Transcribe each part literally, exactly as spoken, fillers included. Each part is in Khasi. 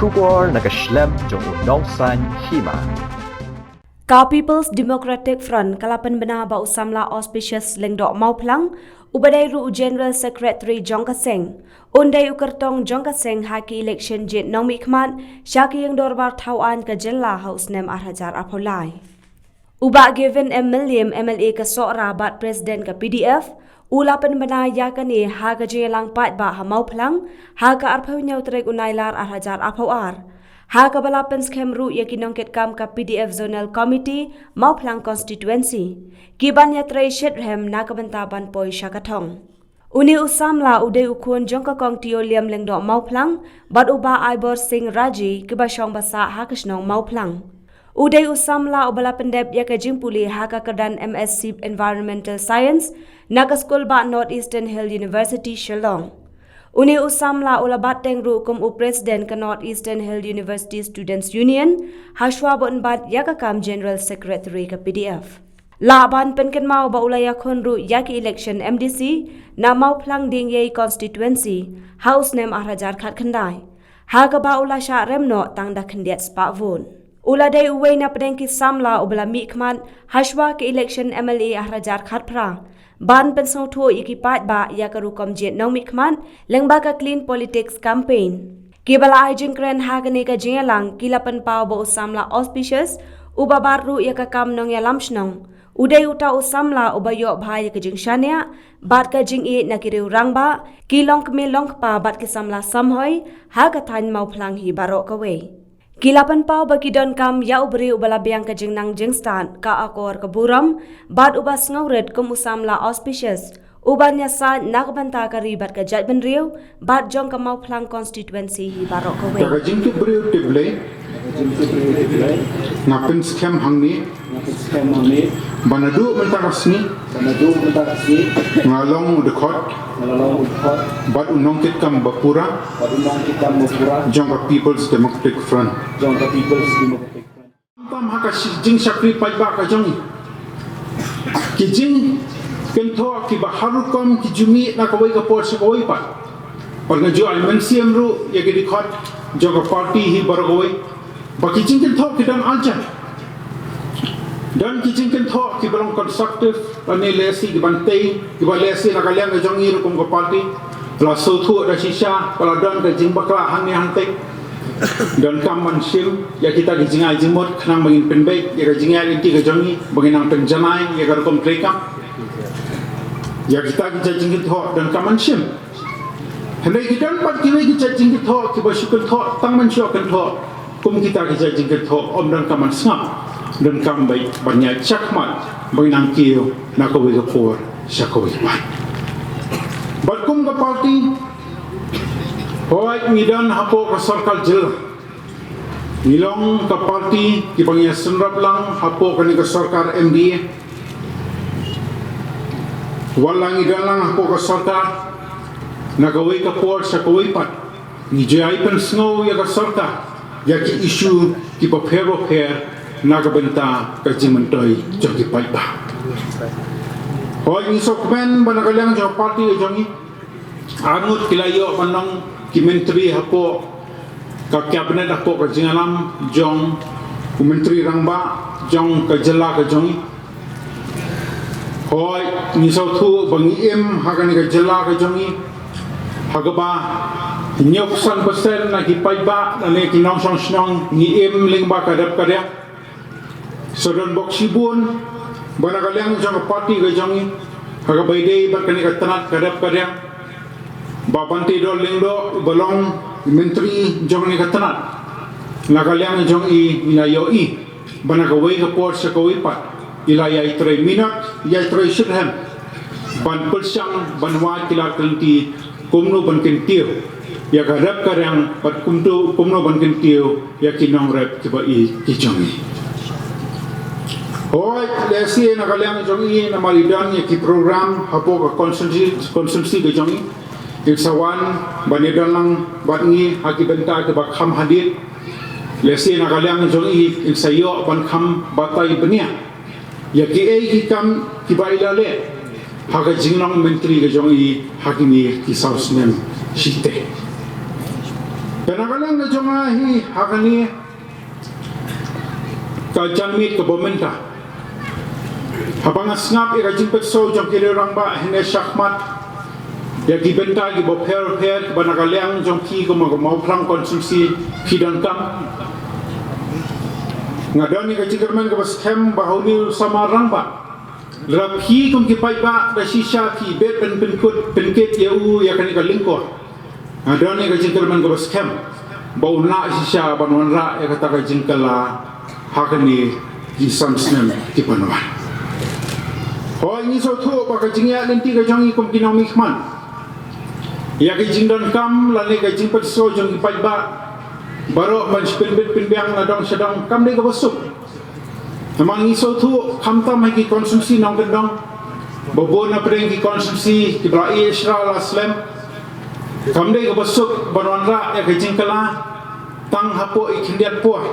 Khubor na ka shlem jong u nongsan hima. Ka People's Democratic Front ka la pynbna ba u samla Auspicious Lyngdoh Mawphlang, uba dei ruh u General Secretary jong ka seng, un dei u kyrtong jong ka seng ha ki election jied nongmihkhmat sha ka ïing dorbar thaw aiñ ka jylla ha u snem ar hajar arphew lai. U Bah Gavin M Mylliem, M L A ka Sohra bad President ka P D F, u la pynbna ïa kane ha ka jingïalang paidbah ha Mawphlang ha ka arphew hynñiew tarik u Nailar ar hajar arphew ar, ha kaba la pynskhem ruh ïa ki nongkitkam ka P D F Zonal Committee Mawphlang Constituency, ki ban ïatrei shitrhem na ka bynta ban poi sha ka thong. Une u samla u dei u khun jong ka Kong Tioleim Lyngdoh Mawphlang bad u Bah Aibor Singh Raji, kiba shong ba sah ha ka shnong Mawphlang. U dei u samla uba la pyndep ïa ka jingpule ha ka kyrdan M Sc Environmental Science na ka skul bah North Eastern Hill University, Shillong. Une u samla u la bat teng ruh kum u President ka North Eastern Hill University Students Union, ha shuwa ba un bat ïa ka kam General Secretary ka P D F. Lah ban pynkynmaw ba u la ïakhun ruh ïa ki election M D C na Mawphlang Diengiei Constituency ha u snem ar hajar khatkhyndai, ha kaba u la shah rem noh tang da khyndiat spah vote. U la dei uwei na pdeng ki samla uba la mihkhmat ha shuwa ka election M L A ar hajar khatphra, ban pynsngewthuh ïa ki paidbah ïa ka rukom jied nongmihkhmat lyngba ka Clean Politics Campaign. Kiba la ai jingkren ha kane ka jingïalang ki la pynpaw ba u samla Auspicious, uba bat ruh ïa ka kam nongïalam shnong, u dei uta u samla uba ïoh bha ïa ka jingshaniah bad ka jingïeit na ki riew rangbah, ki longkmie longkpa bad ki samla samhoi ha ka thaiñ Mawphlang hi baroh kawei. Ki la pynpaw ba ki donkam ïa u briew uba la biang ka jingnang jingstad, ka akor ka burom, bad uba sngewrit kum u samla Auspicious, uban ïasaid na ka bynta ka ri bad ka jaitbynriew bad jong ka Mawphlang Constituency hi baroh kawei. Ka jingtip briew tip Blei. Ka jingtip briew tip Blei. Nga pynskhem hangne. Nga pynskhem hangne. Ba naduh mynta ka sngi. Ba naduh mynta ka sngi. Nga long u dkhot. Nga long u dkhot. Bad u nongkitkam bapura. Bad u nongkitkam bapura. Jong ka People's Democratic Front. Jong ka People's Democratic Front. Tam ha ka shi-, jingshakri paidbah ka jong ngi. Ki jingkynthoh kiba har rukom ki ju mih na kawei ka por sha kawei pat. Bad nga ju ai mynsiem ruh ïa ki dkhot jong ka party hi baroh kawei, ba ki jingkynthoh ki don urgent. Don ki jingkynthoh kiba long constructive, lane lehse kiban tei, kiba lehse na ka liang ka jong ngi ruh kum ka party, la sngewthuh da shisha ba la don ka jingbakla hangne hangtei. Donkam ban shim ïa kita ki jingai jingmut khnang ba ngin pynbeit ïa ka jingïaid lynti ka jong ngi, ba ngin nang pynjanai ïa ka rukom treikam. Ïa kita ki jait jingkynthoh donkam ban shim. Hynrei ki don pat kiwei ki jait jingkynthoh kiba shu kynthoh tang ban shu kynthoh. Kum kita ki jait jingkynthoh ym donkam ban sngap, donkam ban ïaid shakhmat, ban nang kiew na kawei ka por sha kawei pat. Bad kum ka party, hooid ngi don hapoh ka sorkar jylla. Ngi long ka party kiba ngi ïasynrap lang hapoh kane ka sorkar M D A. Wat la ngi don lang hapoh ka sorkar, na kawei ka por sha kawei pat, ngi ju ai pynsngew ïa ka sorkar ïa ki issue kiba pher ba pher na ka bynta ka jingmyntoi jong ki paidbah. Hooid ngi sngewkmen ba na ka liang jong ka party ka jong ngi, arngut ki la ïoh ban long ki myntri hapoh ka cabinet, hapoh ka jingïalam jong u Myntri Rangbah jong ka jylla ka jong ngi. Hooid, ngi sngewthuh ba ngi im ha kane ka jylla ka jong ngi ha kaba hynñiewphew san percent na ki paidbah lane ki nongshong shnong ngi im lyngba ka dep ka dep. Sa don bok shibun ba na ka liang jong ka party ka jong ngi ha kaba ïadei bad kane ka tnat ka dep ka dep, Bah Banteidor Lyngdoh uba long myntri jong kane ka tnat, na ka liang jong i ngi la ïohi ba na kawei ka por sha kawei pat i la ïai trei minot, ïai trei shitrhem ban pyrshang ban wad ki lad ki lynti kumno ban kyntiew ïa ka rep ka riang bad kumto kumno ban kyntiew ïa ki nongrep kiba i ki jong i. Hooid, lehse na ka liang jong i namar i don ïa ki program hapoh ka constituency, constituency ka jong i, in sa wan ban ïadon lang bad ngi ha ki bynta kiba kham hadien. Lehse na ka liang jong i in sa ïoh ban kham batai bniah ïa kiei ki kam kiba i la leh ha ka jinglong myntri ka jong i ha kine ki saw snem shiteng. Ka na ka liang ka jong nga hi ha kane ka janmiet kaba mynta, haba nga sngap ïa ka jingpynsaw jong ki riew rangbah hynne shakhmat ïa ki bynta kiba pher pher kiba na ka liang jong ki kum ka Mawphlang constituency ki donkam, nga don ïa ka jingkyrmen kaba skhem ba ha une u samla rangbah, lada phi kum ki paidbah da shisha phi bit ban pynkut pynkit ïa u ïa kane ka lyngkor, nga don ïa ka jingkyrmen kaba skhem ba un lah shisha ban wanrah ïa kata ka jingkylla ha kine ki san snem ki ban wan. Hooid, ngi sngewthuh ba ka jingïaid lynti ka jong ngi kum ki nongmihkhmat ïa ka jingdonkam lane ka jingpynsaw jong ki paidbah baroh ban shu pynbit pynbiang na dong sha dong kam dei kaba suk. Namar ngi sngewthuh khamtam ha ki constituency nongkyndong, ba bun na pdeng ki constituency kiba la ïeh shra la slem, kam dei kaba suk ban wanrah ïa ka jingkylla tang hapoh i khyndiat por.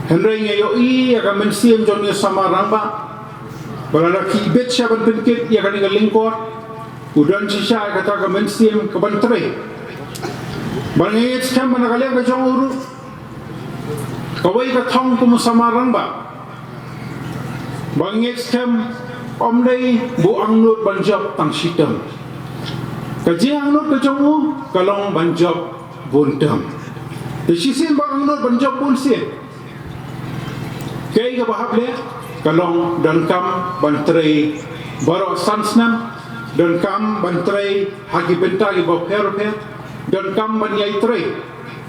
Hynrei nga ïohi ïa ka mynsiem jong une u samla rangbah ba lada phi bit sha ban pynkit ïa kane ka lyngkor, u don shisha ïa kata ka mynsiem ka ban trei. Ba nga ngeit skhem ba na ka liang ka jong u ruh, kawei ka thong kum u samla rangbah, ba nga ngeit skhem ym dei ba u angnud ban jop tang shi term. Ka jingangnud ka jong u ka long ban jop bun term. Te shisien ba u angnud ban jop bun sien, kaei kaba hap leh ka long donkam ban trei baroh san snem, donkam ban trei ha ki bynta kiba pher pher, donkam ban ïai trei,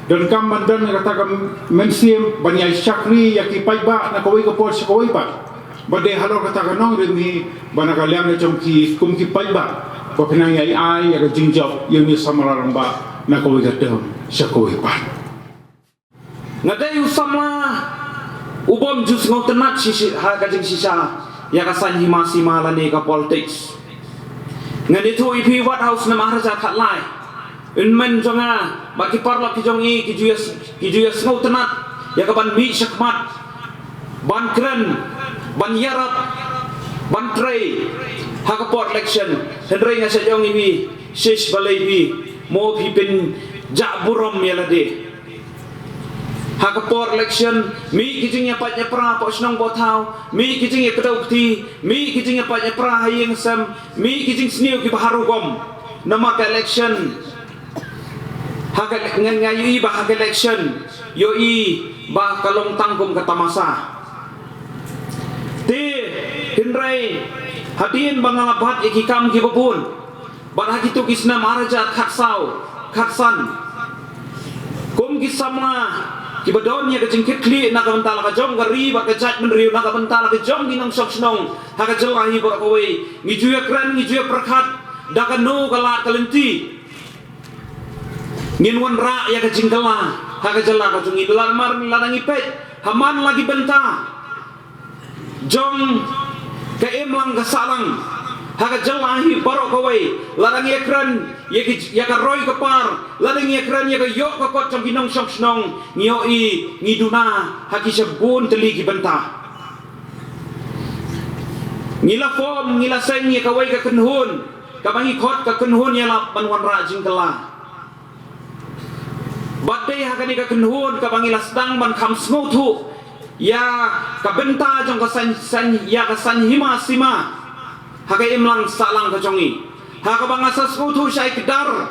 donkam ban don kata ka mynsiem ban ïai shakri ïa ki paidbah na kawei ka por sha kawei pat. Ba dei halor kata ka nongrim hi ba na ka liang ka jong ki kum ki paidbah ba phi nang ïai ai ïa ka jingjop ïa une u samla rangbah na kawei ka term sha kawei pat. Nga dei u samla u bym ju sngewtynnat shi, shi, ha ka jingshisha ïa ka saiñ hima sima lane ka politics. Ngan ïathuh ïa phi, wat ha u snem ar hajar khatlai, hynmen jong nga bad ki paralok ki jong ngi ki ju ïa, ki ju ïa sngewtynnat ïa ka ban mih shakhmat, ban kren, ban ïarap, ban trei ha ka por election. Hynrei nga shu ong ïa phi, shish, balei phi, mo phi pynjah burom ïa lade. Ha ka por election, mih ki jingïapait ïapra hapoh shnong hapoh thaw, mih ki jingïakdew kti, mih ki jingïapait ïapra ha ïing sem, mih ki jingsniew kiba har rukom. Namar ka election, ha ka, nga, nga ïohi ba ha ka election, ïohi ba ka long tang kum ka tamasa. Te hynrei hadien ba nga la bat ïa ki kam kiba bun, bad ha kito ki snem ar hajar khatsaw, khatsan, kum ki samla kiba don ïa ka jingkitkhlieh na ka bynta la ka jong ka ri bad ka jaitbynriew, na ka bynta la ka jong ki nongshong shnong ha ka jylla hi baroh kawei, ngi ju ïakren, ngi ju ïapyrkhat da kano ka lad ka lynti ngin wanrah ïa ka jingkylla ha ka jylla ka jong ngi. Lada mar, lada ngi peit ha man la ki bynta jong ka imlang ka sahlang ha ka jylla hi baroh kawei, lada ngi ïakren ïa ki, ïa ka roi ka par, lada ngi ïakren ïa ka ïoh ka kot jong ki nongshong shnong, ngi ïohi ngi duna ha ki shibun tylli ki bynta. Ngi la form, ngi la seng ïa kawei ka kynhun kaba ngi khot ka kynhun ïalap ban wanrah jingkylla. Bad dei ha kane ka kynhun kaba ngi la sdang ban kham sngewthuh ïa ka bynta jong ka saiñ, saiñ, ïa ka saiñ hima sima ha ka imlang sahlang ka jong ngi, ha kaba nga sa sngewthuh shai kdar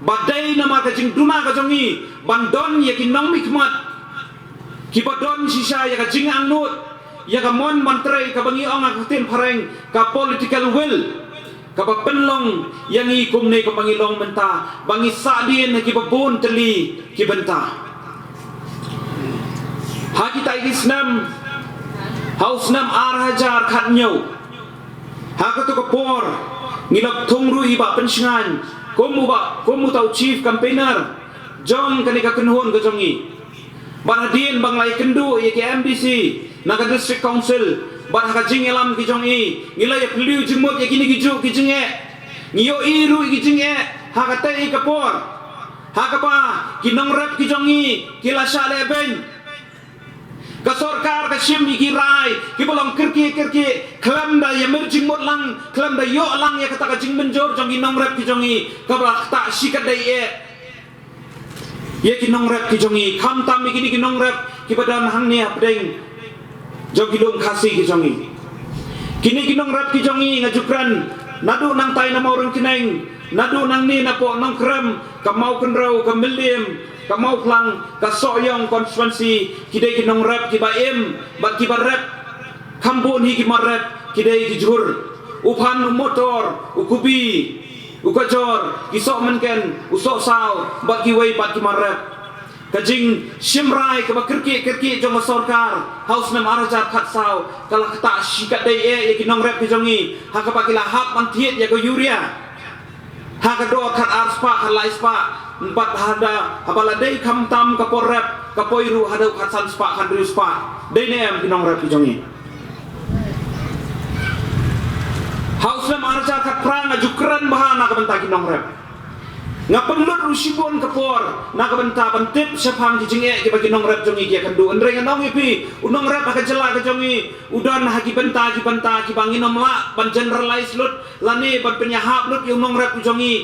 ba dei namar ka jingduna ka jong ngi ban don ïa ki nongmihkhmat kiba don shisha ïa ka jingangnud, ïa ka mon ban trei, kaba ngi ong ha ka ktien phareng ka political will, kaba pynlong ïa ngi kumne kaba ngi long mynta, ba ngi sahdien ha kiba bun tylli ki bynta. Ha kita ki snem, ha u snem ar hajar khathynñiew, ha kato ka por ngi la thung ruh ïa i Bah Pynshngaiñ kum u bah, kum uta u chief campaigner jong kane ka kynhun ka jong ngi. Bad hadien ba ngi la ïakynduh ïa ki M D C na ka District Council, bad ha ka jingïalam ki jong i, ngi la ïa phylliew jingmut ïa kine ki juh ki jingeh. Ngi ïohi ruh ïa ki jingeh ha katei ka por, ha kaba ki nongrep ki jong i ki la shah lehbeiñ. Ka sorkar ka shim ïa ki rai kiba long kyrkieh kyrkieh, khlem da ïa mir jingmut lang, khlem da ïoh lang ïa kata ka jingmynjur jong ki nongrep ki jong i, kaba la ktah shikatdei eh. ïa ki nongrep ki jong ngi, khamtam ïa kine ki nongrep kiba don hangne hapdeng jong ki lum Khasi ki jong ngi. Kine ki nongrep ki jong ngi nga ju kren naduh nangtai na Mawryngkneng, naduh nangne napoh Nongkrem, ka Mawkynrew, ka Mylliem, ka Mawphlang, ka Sohiong constituency, ki dei ki nongrep kiba im bad kiba rep. Kham bun hi ki mar rep, ki dei ki jhur, u phan, u motor, u kubi, u kajor, ki sohmynken, u sohsaw bad kiwei pat ki mar rep. Ka jingshim rai kaba kyrkieh kyrkieh jong ka sorkar ha u snem ar hajar khatsaw ka la ktah shikatdei eh ïa ki nongrep ki jong ngi ha kaba ki la hap ban thied ïa ka urea ha ka dor khat ar spah, khat lai spah, bad haba la dei khamtam ka por rep, ka poi ruh haduh khat san spah, khat hynriew spah. Dei ne em ki nongrep ki jong ngi? Ha u snem ar hajar khatphra nga ju kren bha na ka bynta ki nongrep. Nga pynlut ruh shibun ka por na ka bynta ban tip shaphang ki jingeh kiba ki nongrep jong ngi ki ïakynduh. Hynrei ngan ong ïa phi, u nongrep ha ka jylla ka jong ngi u don ha ki bynta ki bynta kiba ngin ym lah ban generalize lut lane ban pynïahap lut ïa u nongrep u jong ngi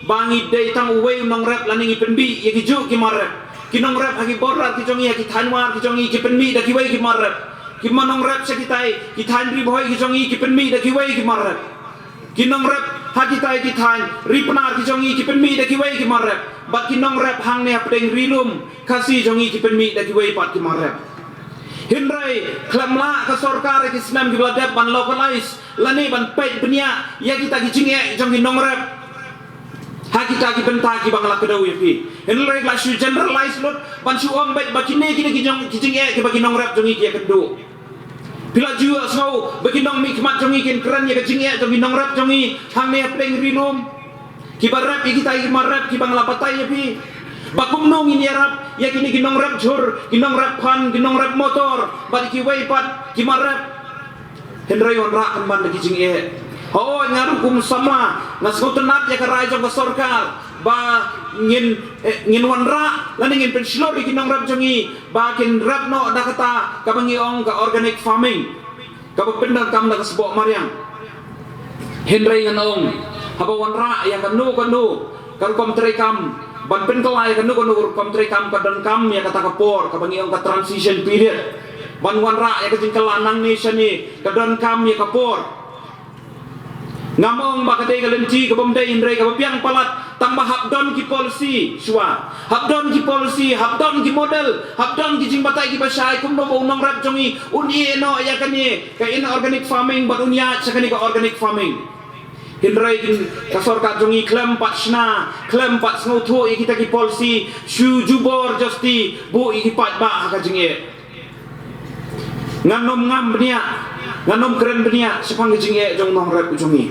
ba ngi dei tang uwei u nongrep lane ngi pynmih ïa ki juh ki mar rep. Ki nongrep ha ki border ki jong ngi, ha ki thaiñ war ki jong ngi, ki pynmih da kiwei ki mar rep. Ki nongrep sha kitai ki thaiñ Ri Bhoi ki jong ngi, ki pynmih da kiwei ki mar rep. Ki nongrep ha kitai ki thaiñ Ri Pnar ki jong ngi, ki pynmih da kiwei ki mar rep. Bad ki nongrep hangne hapdeng Ri Lum Khasi jong ngi, ki pynmih da kiwei pat ki mar rep. Hynrei khlem lah ka sorkar ha ki snem kiba la dep ban localize lane ban peit bniah ïa kita ki jingeh jong ki nongrep ha kita ki bynta kiba nga la kdew ïa phi. Hynrei la shu generalize lut ban shu ong beit ba kine, kine ki jong, ki jingeh kiba ki nongrep jong ngi ki ïakynduh. Phi la ju ïohsngew ba ki nongmihkhmat jong ngi kin kren ïa ka jingeh jong ki nongrep jong ngi hangne hapdeng Ri Lum kiba rep ïa kita ki mar rep kiba nga la batai ïa phi. Ba kumno ngin ïarap ïa kine ki nongrep jhur, ki nongrep phan, ki nongrep motor bad kiwei pat ki mar rep. Hynrei wanrah pynban da ki jingeh. Hooid, nga ruh kum samla nga sngewtynnat ïa ka rai jong ka sorkar ba ngin, eh, ngin wanrah lane ngin pynshlur ïa ki nongrep jong ngi ba kin rep noh da kata kaba ngi ong ka organic farming, kaba pyndonkam da ka sboh mariang. Hynrei ngan ong, haba wanrah ïa kano kano ka rukom treikam, ban pynkylla ïa kano kano ka rukom treikam ka donkam ïa kata ka por kaba ngi ong ka transition period. Ban wanrah ïa ka jingkylla nangne shane ka donkam ïa ka por. Ngam ong ba ka dei ka lynti kabym dei, hynrei kaba biang palat tang ba hap don ki policy shuwa, hap don ki policy, hap don ki model, hap don ki jingbatai kiba shai kumno ba u nongrep jong ngi un ïeh noh ïa kane ka inorganic farming bad un ïaid sha kane ka organic farming. Hynrei ka sorkar jong ngi khlem pat shna, khlem pat sngewthuh ïa kita ki policy, shu jubor josti buh ïa ki paidbah ha ka jingeh. Ngan ym ngam bniah, ngan ym kren bniah shaphang ka jingeh jong u nongrep u jong ngi.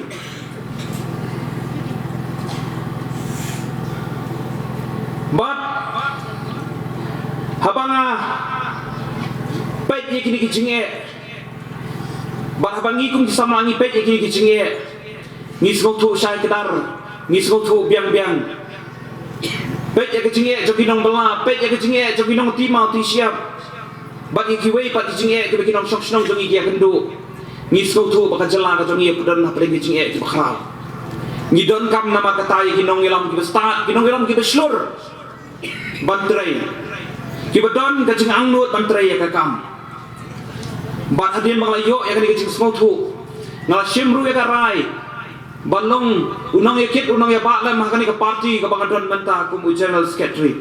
Bad haba nga peit ïa kine ki jingeh, bad haba ngi kum ki samla ngi peit ïa kine ki jingeh, ngi sngewthuh shai kdar, ngi sngewthuh biang biang. Peit ïa ka jingeh jong ki nongbylla, peit ïa ka jingeh jong ki nongti maw ti shyiap, bad ïa kiwei pat ki jingeh kiba ki nongshong shnong jong ngi ki ïakynduh. Ngi sngewthuh ba ka jylla ka jong ngi ka don hapdeng ki jingeh kiba khraw. Ngi donkam namar kata ïa ki nongïalam kiba stad, ki nongïalam kiba shlur ban trei, kiba don ka jingangnud ban trei ïa ka kam. Bad hadien ba nga la ïoh ïa kane ka jingsngewthuh, nga la shim ruh ïa ka rai ban long u nongïakit, u nongïabah lem ha kane ka party kaba nga don mynta kum u General Secretary.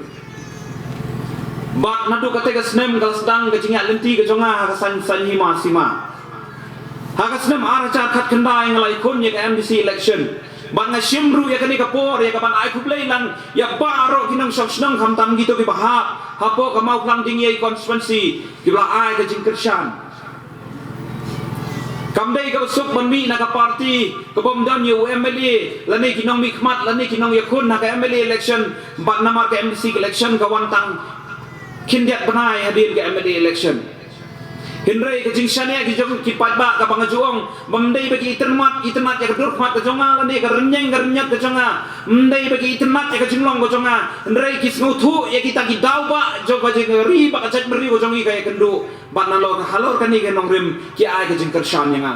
Bad naduh katei ka snem ka la sdang ka jingïaid lynti ka jong nga ha ka saiñ, saiñ hima sima. Ha ka snem ar hajar khatkhyndai nga la ïakhun ïa ka M D C election. Bad nga shim ruh ïa kane ka por ïa ka ban ai khublei lang ïa baroh ki nongshong shnong, khamtam kito kiba hap hapoh ka Mawphlang Diengïei constituency kiba la ai ka jingkyrshan. Kam dei kaba suk ban mih na ka party kabym don ïa u M L A lane ki nongmihkhmat lane ki nongïakhun ha ka M L A election, bad namar ka M D C election ka wan tang khyndiat bnai hadien ka M L A election. Hynrei ka jingshaniah ki jong ki paidbah kaba nga ju ong, bym dei ba ki itynnad, itynnad ïa ka dur khmat ka jong nga lane ka rynïeng ka rynñiat ka jong nga, ym dei ba ki itynnad ïa ka jinglong ka jong nga, hynrei ki sngewthuh ïa kita ki daw ba jong ka jingri ba ka jaitbynriew ka jong ngi ka ïakynduh. Bad nalor halor kane ka nongrim ki ai ka jingkyrshan ïa nga.